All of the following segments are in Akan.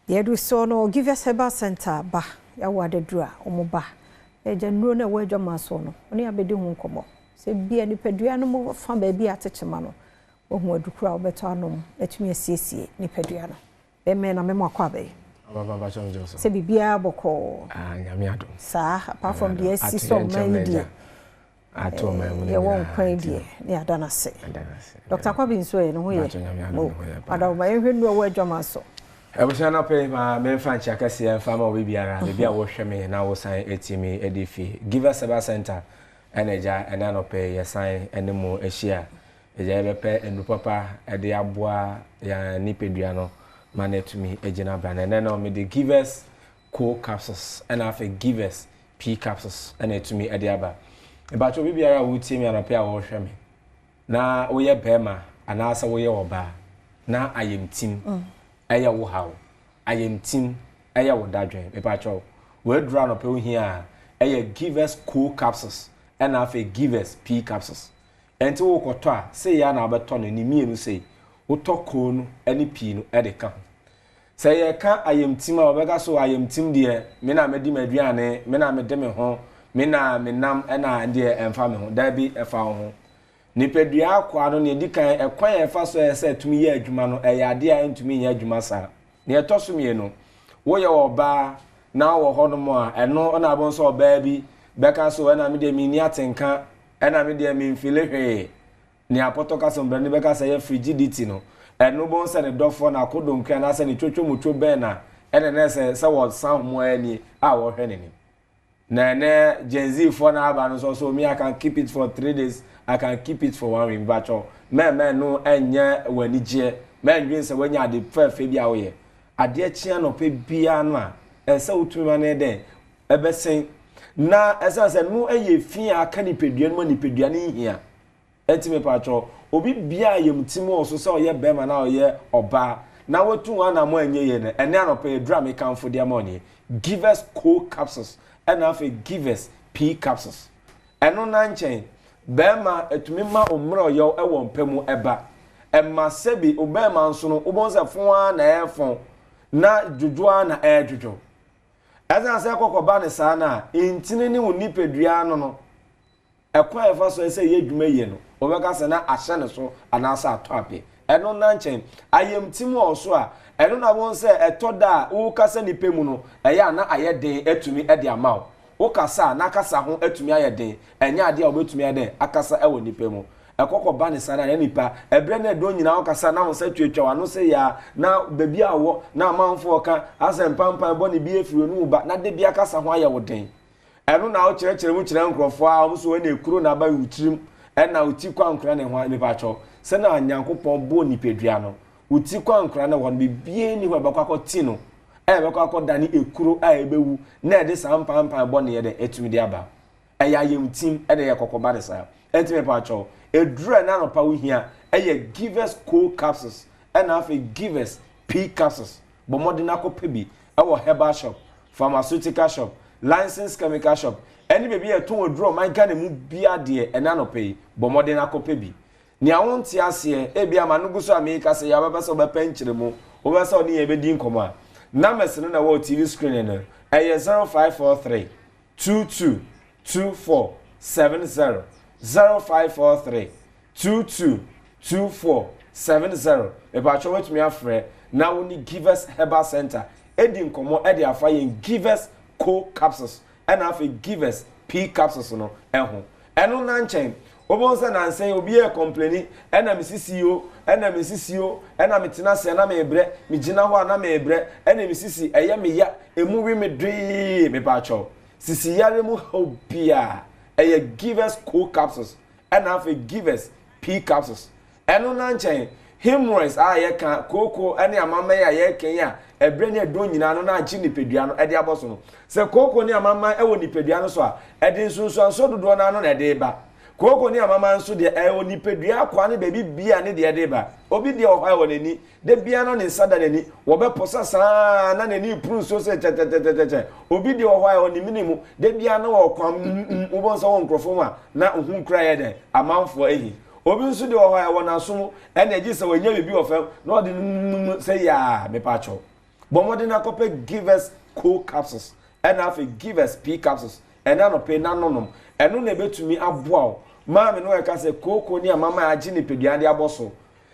Deɛ ɛdu soɔ no, Givers Herbal Centre ba, yɛawɔ adaduru a wɔn ba. Agya nnuro no a ɛwɔ adwaman soɔ no, wɔne abɛdi ho nkɔmmɔ. Sɛ bia nipadua no mu fa baabi a atekyema no, wahu adukuro a wobɛtɔ anom atumi asiesie nipadua no. Bɛmɛ na mɛmɔ akɔ abɛyi. Sɛ biribiara bɔkɔɔ. Ah, Nyame adom. Saa, apart from deɛ asi sɛ ɔman yi deɛ. Ato ɔman mu no yɛwɔ nkwa yi deɛ ne yɛada no ase. Dr. Kwabi nso ɛ ne ho yɛ. Mo, adawoma yɛnhwɛ nnuro a ɛwɔ adwaman so. Abusua no pɛ ma memfa nkyia kɛseɛ mfa ma obi biara baabi a wohwɛ me na wosan tie me de fi Givers Herbal Center ɛna agya ɛna anɔpɛ yi yɛsan ɛne mo ahyia. Agya yɛbɛpɛ nnuru papa de aboa yɛn nipadua no ma no atumi agyina bra. Na ɛnɛ no mede Givers Co capsules ɛna afei Givers P capsules ɛna atumi de aba. Mepakyɛ obi biara a wotie me anɔpɛ a wɔrehwɛ me na woyɛ bɛrima anaasɛ woyɛ ɔbaa na ayamtim ɛyɛ wo haw, ayamtim ɛyɛ wo dadwen, mepakyɛ w'aduru anɔpɛ wohia a ɛyɛ Givers Co capsules ɛna afei Givers P capsules. Ɛnti wokɔtɔ a sei ara na wobɛtɔ no ne mmienu sei, wotɔ Co no ɛne P no ɛde ka ho. Sɛ yɛka ayamtim a, wɔbɛka so ayamtim deɛ, me na medi m'aduane, me na mede me ho, me na menam ɛna deɛ ɛmfa me ho. Daabi, ɛfa wo ho. Nipadua akwaa no, nea ɛdi kan, ɛkwan a ɛfa so a ɛsɛ sɛ ɛtumi yɛ adwuma no, ɛyɛ adeɛ a ɛntumi nyɛ adwuma saa. Nea ɛtɔ so mmienu, woyɛ ɔbaa na wowɔ hɔnom a, ɛno na wobɛhu sɛ ɔbaa bi bɛka so ɛna me deɛ menni atenka, ɛna me deɛ memfili hwee. Nea Pɔtɔ kasa mu brani bɛka sɛ ɛyɛ frigidity no, ɛno wobɛhu sɛ ne dɔfoɔ, n'akodonkue anaasɛ ne twotwomotwo bɛn na ɛna na ɛsɛ sɛ wɔsan ho ara nie a wɔhwɛ n'anim. Na ɛnɛ Gen Z foɔ na aba no nso so me I can keep it for 3 days, I can keep it for one week. Mpakyɛw, mɛmɛ no ɛnyɛ w'anigyeɛ, mɛndwen sɛ woanya ade fɛɛfɛ bi a woyɛ. Adeɛ kye anɔpɛ biara no a, ɛsɛ sɛ wotumi ma no yɛ dɛn? Ɛbɛsen. Na ɛsiane sɛ no ɛyɛ fi a aka nipadua no mu a nipadua no nhia. Enti mepakyɛw, obi biaa a yamtim wɔ so sɛ ɔyɛ bɛɛma na ɔyɛ ɔbaa na watu ho anamɔ a ɛnyɛ yie no, ɛnɛ anɔpa yi aduru a mekamfo de ama wo nie, Givers Co Capsules ɛna afei Givers P Capsules. Ɛno na nkyɛn, bɛɛma ɛtumi ma wo mmerɛwyɛw wɔ mpa mu ɛba. Ɛma sɛbi wo bɛɛma nso no wobɛhu sɛ fon ara na ɛrefon na dwodwo ara na ɛredwodwo. Ɛsan sɛ ɛkɔkɔba no saa no a, ntini ne wo nipadua ano no, Ɛkwan a yɛfa so sɛ yɛyɛ adwuma yie no, wɔbɛka sɛ na ahyɛ ne so anaasɛ atɔ ape. Ɛno nna nkyɛn. Ayamtim wɔ wo so a, ɛno na wohu sɛ ɛtɔ da a wokasa nnipa mu no, ɛyɛ a na ayɛ den atumi de ama wo. Wokasa a, na kasa ho atumi ayɛ den. Ɛnyɛ adeɛ a wobɛtumi ayɛ dɛn akasa wɔ nnipa mu. Ɛkɔ kɔba ne saa no a, na nipa, ɛberɛ ne ɛdɔn nyinaa wokasa na wo nsa tuatua w'ano sɛ yaa, na baabi a wowɔ na amanfoɔ reka asɛ mpampan bɔne bi afiri w'anomu ba, na da biara kasa ho ayɛ wo den. Ɛno na wokyerɛkyerɛ mu kyerɛ nkurɔfoɔ a wɔn nso ɛna ekuro na aba wo tirim ɛna wo ti kwankora ne ho mepakyɛw sɛnea Nyankopɔn bɔɔ nipadua no wo ti kwankora ne hɔ no biribiara nni hɔ a ɛbɛkɔ akɔ ti no a ɛbɛkɔ akɔ dane ekuro a ɛbɛwu na ɛde saa mpampan bɔ ne yɛ dɛ ɛtumi de aba ɛyɛ ayɛmtim ɛna ɛyɛ kɔkɔba ne saa ɛnti mepakyɛw eduru a ɛna anɔpa wo hia ɛyɛ Givers Co capsules ɛna afei Givers P capsules. Bɔ mmɔden na kɔpɛ bi wɔ herbal shop, pharmaceutical shop, licensed chemical shop, ɛne baabi a yɛtɔn aduru ɔman Ghana mu biara deɛ ɛnɛ anɔpa yi, bɔ mmɔden na kɔpɛ bi. Nea wonte aseɛ, ebia m'ano gu so a mereka sɛ yi a wobɛpɛ sɛ wobɛpɛ nkyerɛmu, wobɛpɛ sɛ wo ne yɛn bɛdi nkɔmmɔ a, numbers no na ɛwɔ wo TV screen no, ɛyɛ 0543 22 24 70, 0543 222470 Mepakyɛw wobɛtumi afrɛ na wo ne Givers Herbal Center adi nkɔmmɔ de afa yɛn Givers Co Capsules ɛna afei Givers P Capsules no ho. Ɛno nna nkyɛn, wobɛhu sɛ nansa yi obi rekɔmpleni, ɛna me sisi o, ɛna me sisi o, ɛna metena ase a na merebrɛ, megyina hɔ a na merebrɛ, ɛna me sisi ɛyɛ me ya, ɛmu we me doee. Mepakyɛw, sisi yare mu haw biara, ɛyɛ Givers Co Capsules ɛna afei Givers pea capsules. Ɛno na nkyɛn, hemorrhoids a yɛka, kooko ne amamman a yɛreka yi a ɛberɛ ne ɛdɔn nyinaa no na agye nipadua no de abɔ so no. Sɛ kooko ne amamman wɔ nipadua no so a, ɛde nsunsuansoɔ dodoɔ no ara no na ɛde reba. Kooko ne amamman nso deɛ, ɛwɔ nipadua akwaa ne baabi biara ne deɛ ɛde reba. Obi deɛ wɔ hɔ a ɛwɔ n'ani, Da biara na ne nsa da n'ani. Wɔbɛposa saa ara na n'ani repuru nsuo sɛ kyɛkyɛkyɛkyɛkyɛ. Obi deɛ wɔ hɔ a ɛwɔ ne mene mu. Da biara na ɔrekwam mm mm. Wobɛhu sɛ wɔ nkurɔfoɔ mu a na wo ho kura yɛ dɛn? Amanfoɔ ahi. Obi nso deɛ wɔ hɔ a ɛwɔ n'aso mu, ɛna agye sɛ wanya biribi wɔ fam na ɔde no sɛ yaa mepaakyɛw. Bɔ mmɔden na kɔpɛ Givers Co capsules ɛna afei Givers P capsules ɛna anɔpɛ yi na nonom. Ɛno na ɛbɛtumi aboa wo. Maame no ɛka sɛ kooko ne amama a agye nipadua de abɔ so.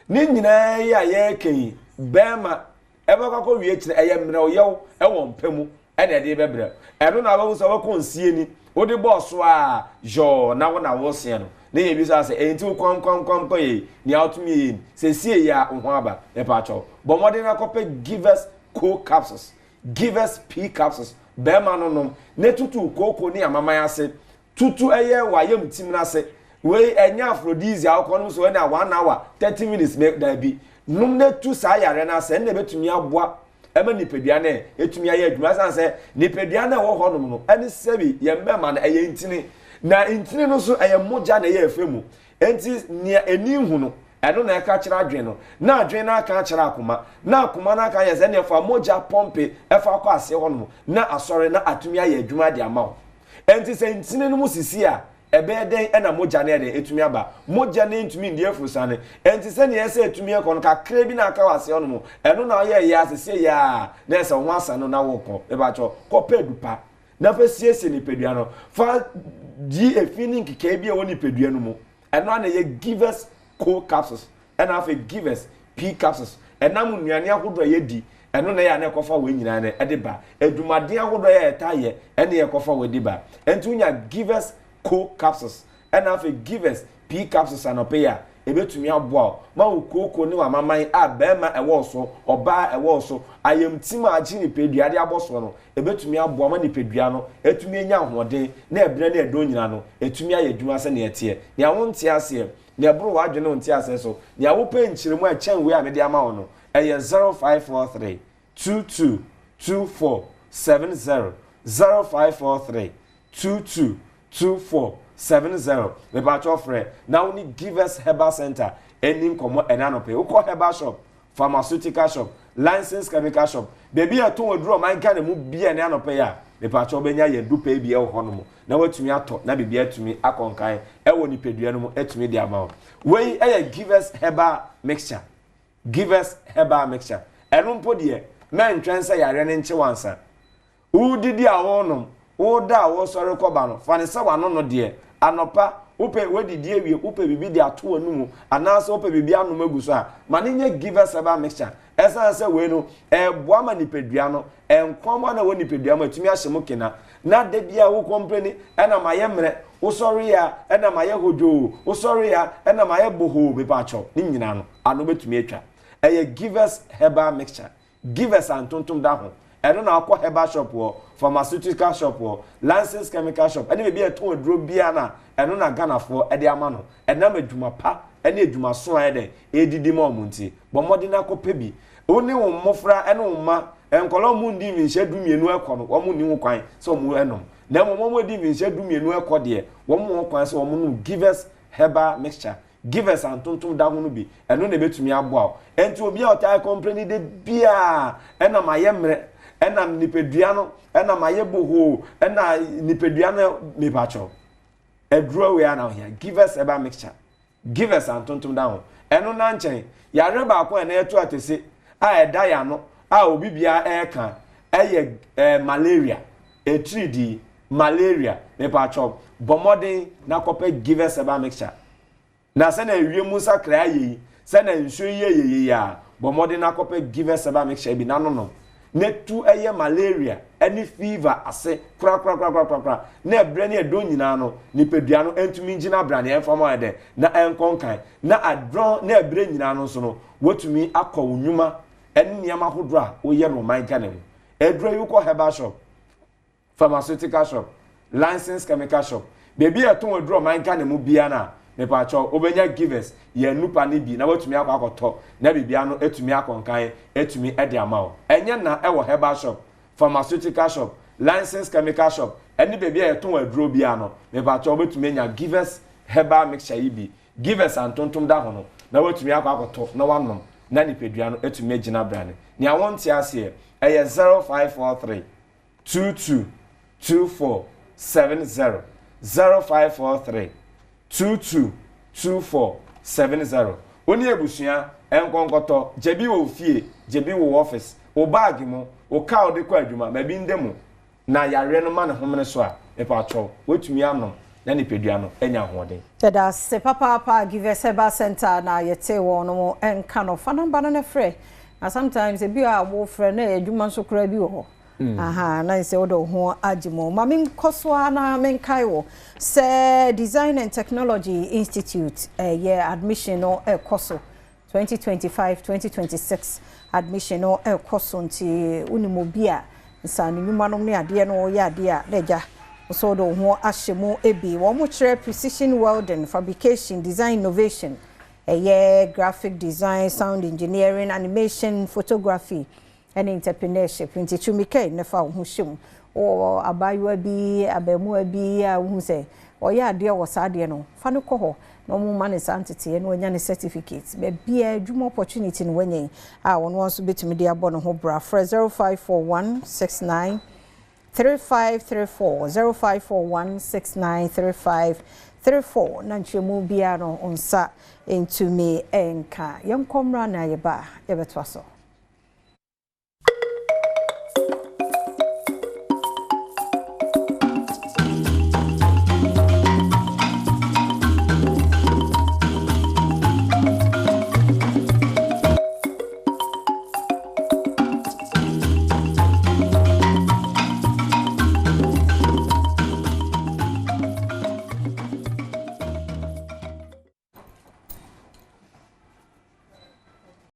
Ne nyinaa yi a yɛreka yi, bɛrima ɛbɛkɔ akɔwie akyire ɛyɛ mmerɛwyɛw ɛwɔ mpa mu ɛna ɛde bɛbrɛ. Ɛno na wobɛhu sɛ wobɛkɔ nsie ni, wode bɔɔ so a yɔɔ na wo na woseɛ no. Ne yɛ bisa sɛ ɛyɛ nti wo kwam kwam kwam kɔ yɛ nea wotumi yɛ ni sɛ sie yɛ a wo ho aba. Mepaakyɛw bɔ mmɔden na kɔpɛ Givers Co capsules, Givers P capsules, bɛrima no nom na tutu kooko ne amaman ase Tutu ɛyɛ w'ayam tim no ase. Wei ɛnyɛ aphrodisiac a wokɔ nom so ɛna 1 hour 30 minutes me daabi. Nom na tu saa yareɛ no ase ɛno na ɛbɛtumi aboa ɛma nipadua no ɛtumi ayɛ adwuma ɛsiane sɛ nipadua no ɛwɔ hɔnom no ɛne sɛbi yɛn mmarima no ɛyɛ ntini na ntini no nso ɛyɛ mogya na ɛyɛ ɛfɛ mu enti nea ɛni hu no ɛno na ɛka kyerɛ adwene no na adwene no aka akyerɛ akoma na akoma no aka yɛ sɛ ɛneɛ fa mogya pɔmpe ɛfa kɔ aseɛ hɔnom na asɔre na atumi ayɛ adwuma de ama wo. Enti sɛ ntini no mu sisi a, ɛbɛyɛ dɛn na mogya no ayɛ dɛn atumi aba? Mogya no ntumi nni afurusiane. Enti sɛnea ɛsɛ sɛ etumi kɔ no, kakra bi na aka wɔ aseɛ hɔnom. Ɛno na ɔyɛ yɛ a, seesei ara na ɛsɛ wo ho asa no na worekɔ. Mepakyɛw, kɔpɛ adu pa na fa siesie nipadua no. Fa yi efi ne nkekae bi a ɛwɔ nipadua no mu. Ɛno ara na ɛyɛ Givers Co capsules. Ɛna afei Givers P capsules, ɛnam nnuane ahodoɔ a yɛdi, ɛno na ɛyɛ a na ɛkɔfa wei nyinaa no ɛde ba. Adwumaden ahodoɔ a yɛ ɛtaa yɛ, ɛne ɛkɔfa wei de ba. Ɛnti wonya Givers Co capsules, ɛna afei Givers P capsules anɔpa yi a, ɛbɛtumi aboa wo ma wo kooko ne w'amaman a barima ɛwɔ wo so, ɔbaa ɛwɔ wo so, ayamtim a agye nipadua de abɔ soɔ no, ɛbɛtumi aboa ma nipadua no atumi anya ahoɔden na ɛberɛ ne ɛdɔn nyinaa no, ɛtumi ayɛ adwuma sɛdeɛ ɛteɛ. Nea wonte aseɛ, Nea ɛboro w'adwene ne wo nteaseɛ so, nea wopɛ nkyerɛmu a ɛkyɛn wei a mede ama wo no, ɛyɛ 0543 22 24 70, 0543 22 24 70. Mepakyɛw frɛ na wo ne Givers Herbal Center ɛni nkɔmmɔ ɛnɛ anɔpa yi. Wokɔ herbal shop, pharmaceutical shop, licensed chemical shop, baabi a yɛtɔn aduru ɔman Ghana mu bia ɛnɛ anɔpa yi a, mepakyɛw wobɛnya yɛn dupɛ bi ɛwɔ hɔnom na watumi atɔ na biribi atumi akɔ nkan ɛwɔ nipadua no mu atumi de ama wo. Wei ɛyɛ Givers Herbal Mixture. Givers Herbal Mixture. Ɛno mpo deɛ, mɛntwɛn sɛ yareɛ no nkye wo ansa. Woredidi a worenom, woreda a woresɔre kɔba no, fa no sɛ w'ano no deɛ. Anɔpa, wopɛ woadidi awie, wopɛ biribi de ato w'anomu anaasɛ wopɛ biribi anom agu so a, ma no nyɛ Givers Herbal Mixture. Ɛsiane sɛ wei no, ɛreboa ma nipadua no, nkwammoa no a ɛwɔ nipadua mu atumi ahyɛ mu kena. Na da biara wo kɔmpleni, ɛna mayɛ mmerɛ, wosɔre a, ɛna mayɛ hodwoo, wosɔre a, ɛna mayɛ bohoo, mepaakyɛw, ne nyinaa no, ano bɛtumi atwa. Ɛyɛ Givers Herbal Mixture. Givers a ntontom da ho. Ɛno na wokɔ herbal shop hɔ, pharmaceutical shop hɔ, licensed chemical shop ɛne baabi a yɛtɔn aduro biara no a, ɛno na Ghanafoɔ de ama no. Ɛnam adwuma pa ne adwumaso a ɛyɛ dɛn ɛredidi ma wɔn nti. Bɔ mmɔden na kɔpɛ bi. Wo ne wo mmofra ne wo mma, nkwadaa a wɔnndi mfinhyia dumienu rekɔ no, wɔnni ho kwan sɛ wɔnom. Na mmom wɔn a wɔadi mfinhyia dumienu rekɔ deɛ, wɔn wɔ ho kwan sɛ wɔnom Givers Herbal Mixture. Givers a ntontom da ho no bi, ɛno na ɛbɛtumi aboa wo. Ɛnti obi a ɔtaa kɔmpleni da biara, ɛna mayɛ mmerɛ, ɛna nipadua no, ɛna mayɛ bohoo, ɛna nipadua no, mepakyɛw. Aduro wei a na ohia, Givers herbal mixture, Givers a ntontom da ho. Ɛno na nkyɛn, yareɛ baako a ɛnɛ ɛto atese a ɛda yɛn ano a obi biara ɛreka ɛyɛ eh, malaria, etiridii, malaria, mepakyɛw, bɔ mmɔden na kɔpɛ Givers herbal mixture. Na sɛnea ewiem nsakrae ayɛ yi, sɛnea nsuo yi yɛ yɛ yi a, bɔ mmɔden na kɔpɛ Givers herbal mixture bi na nonom, na tu ɛyɛ malaria ne fever ase korakorakorakorakora, na ɛberɛ ne ɛdɔn nyinaa no, nipadua no ntumi ngyina brane, ɛmfa mu ayɛ dɛn, na ɛnkɔ nkan, na adɔn ne ɛberɛ nyinaa no nso no, woatumi akɔ wo nnwuma ne nneɛma ahodoɔ a woyɛ no ɔman Ghana mu. Aduro yi wokɔ herbal shop, pharmaceutical shop, licensed chemical shop, baabi a yɛtɔn aduru ɔman Ghana mu biara no a, mepaakyɛw, wobɛnya Givers, yɛn nnupa no bi na woatumi akɔ akɔtɔ na biribiara no atumi akɔ nkan atumi de ama wo. Ɛnyɛ na ɛwɔ herbal shop, pharmaceutical shop, licensed chemical shop, ɛne baabi a yɛtɔn aduro biara no, mepaakyɛw wobɛtumi anya Givers herbal mixture yi bi, Givers a ntontom da ho no, na woatumi akɔ akɔtɔ na woanom na nipadua no atumi agyina brane. Nea wonte aseɛ, ɛyɛ 0543 22 24 70, 0543 22 24 70. Wo ne abusua nkɔ nkɔtɔ. Gya bi wɔ wo fie, gya bi wɔ wo office, wo bag mu, wo car a wode kɔ adwuma, ma bi nda mu. Na yareɛ no ma ne homene so a, mepakyɛw, woatumi anom na nipadua no anya ahoɔden. Yɛda ase papaapa Givers Herbal Centre na yɛtee wɔn nom nka no. Fa number no na frɛ. Na sometimes ebi a wo frɛ na ɛyɛ adwuma nso koraa bi wɔ hɔ. Aha, na ɛsɛ wode wo ho agye mu. Ma menkɔ so ara na menkae wo sɛ Design and Technology Institute ɛyɛ admission no ɛkɔ so. 2025, 2026 admission no ɛkɔ so nti wonim obi a nsaano nnwuma nom ne adeɛ no ɔyɛ adeɛ a na agya nso wode wo ho ahyɛ mu bi. Wɔn kyerɛ precision welding, fabrication, design innovation, ɛyɛ graphic design, sound engineering, animation, photography ɛne entrepreneurship. Nti tumi kɛn ne fa wo ho hyɛ mu. Wɔ abaayewa bi, abaamuwa bi a wohu sɛ ɔyɛ adeɛ wɔ saa adeɛ no, fa no kɔ hɔ na ɔmo ma ne saa nteteɛ na wanya ne certificate. Baabiara adwuma opportunity no wanya yi a ɔno nso bɛtumi de abɔ ne ho bra. Frɛ 0541 69 3534, 0541 69 3534 na nkyerɛmu biara no nsa ntumi nka. Yɛnkɔ mmra na yɛba yɛbɛtoa so.